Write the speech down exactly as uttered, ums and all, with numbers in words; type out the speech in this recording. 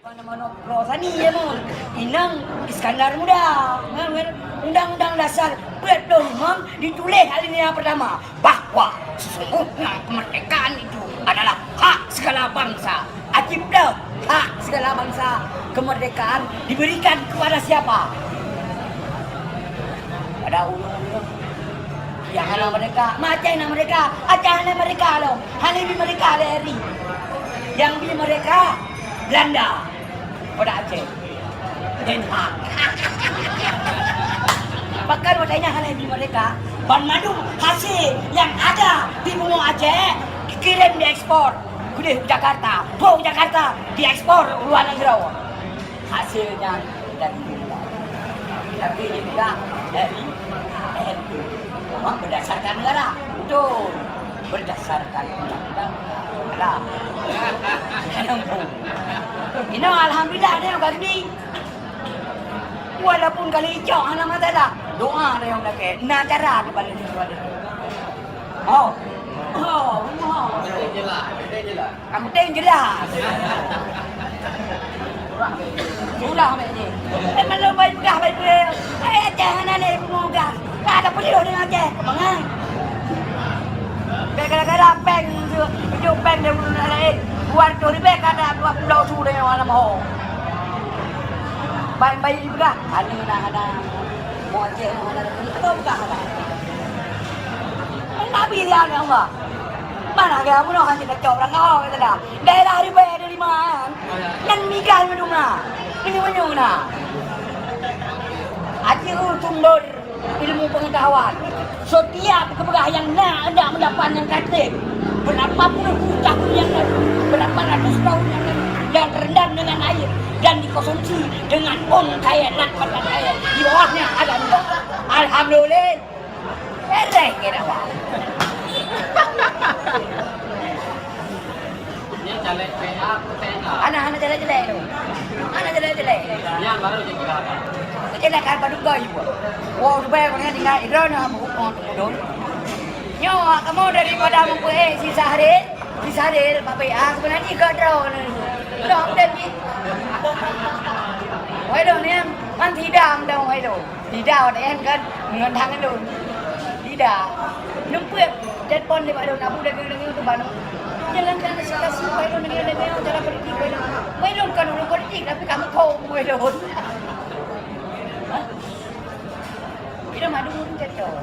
Manob Rosani ya mon. Inong Iskandar Muda. Undang-undang dasar empat puluh lima ditulis alineya pertama bahwa sesungguhnya kemerdekaan itu adalah hak segala bangsa. Aceh pula, hak segala bangsa, kemerdekaan diberikan kepada siapa? Pada ulun yang hana merdeka, macam nak merdeka, Aceh hana merdeka loh, hana bi merdeka lé ri. Yang bi merdeka Belanda pada Aceh. Den Haag. Bahkan watèe nyan hana bi merdeka, banmandum hasil yang ada di bumoe Aceh dikirim diekspor. Keudeh u Jakarta, boh u Jakarta diekspor u luar nanggroe. Hasilnya dari Indonesia. Tapi juga dari N U. Memang berdasarkan negara. Betul. Berdasarkan undang-undang negara. Inoe alhamdulillah ni kami. Walaupun kali icok hana masalah. Doa dari orang lagi. Nah cara tu balik. Oh. Oh, oh. Jelas, jelas. Kamu teng jelas. Surah mek ni. Eh, malu baik peugah baik peugah. Eh, Aceh hana lé peugah. Ka ada peuleuh dengan Aceh. Mangai. Gara-gara peng tu, itu peng dia bunuh nak lain. Buat tu ribet kada dua puluh su dia orang mau. Baik-baik peugah. Hana nak ada. Mau Aceh hana ada. Itu peugah ada. Nabi dia Allah. Mana gaya bunoe hana tacok urang kawai kata dah. Daerah ribèe ada lima. Nyan migai mandum na. Meunyoe-meunyoe na. Aji sumber ilmu pengetahuan. Setiap kepeugah yang na hendak mendapat yang kata berapa puluh ribu tahun yang lalu, berapa ratus tahun yang lalu, yang terendam dengan air dan dikonsumsi dengan pom kaya nak makan air. Di bawahnya ada minyak. Alhamdulillah. Ereh ke dakwah. Ini caleg P A atau P N A? Hana, hana jelek-jelek tu. Hana jelek-jelek. Yang baru jadi apa? Jelek kan baru goi pun. Wah, supaya kau tinggal idrona buku pun. Nyoe kamu daripada mempunyai si Sahril, si Sahril Pak P A sebenarnya gak drone ni. Drone dan ni. Wai dong ni, man sidang dong wai dong. Tidak, awak nyan kan ngon hang lôn. Tidak. Numpuk telepon di Pak Don, Abu dagang-dagang tu Pak Don. Jalankan administrasi Pak Don dengan dengan cara politik Pak Don. Pak Don kan orang politik, tapi kamu kau Pak Don. Hah? Kita madu pun cocok.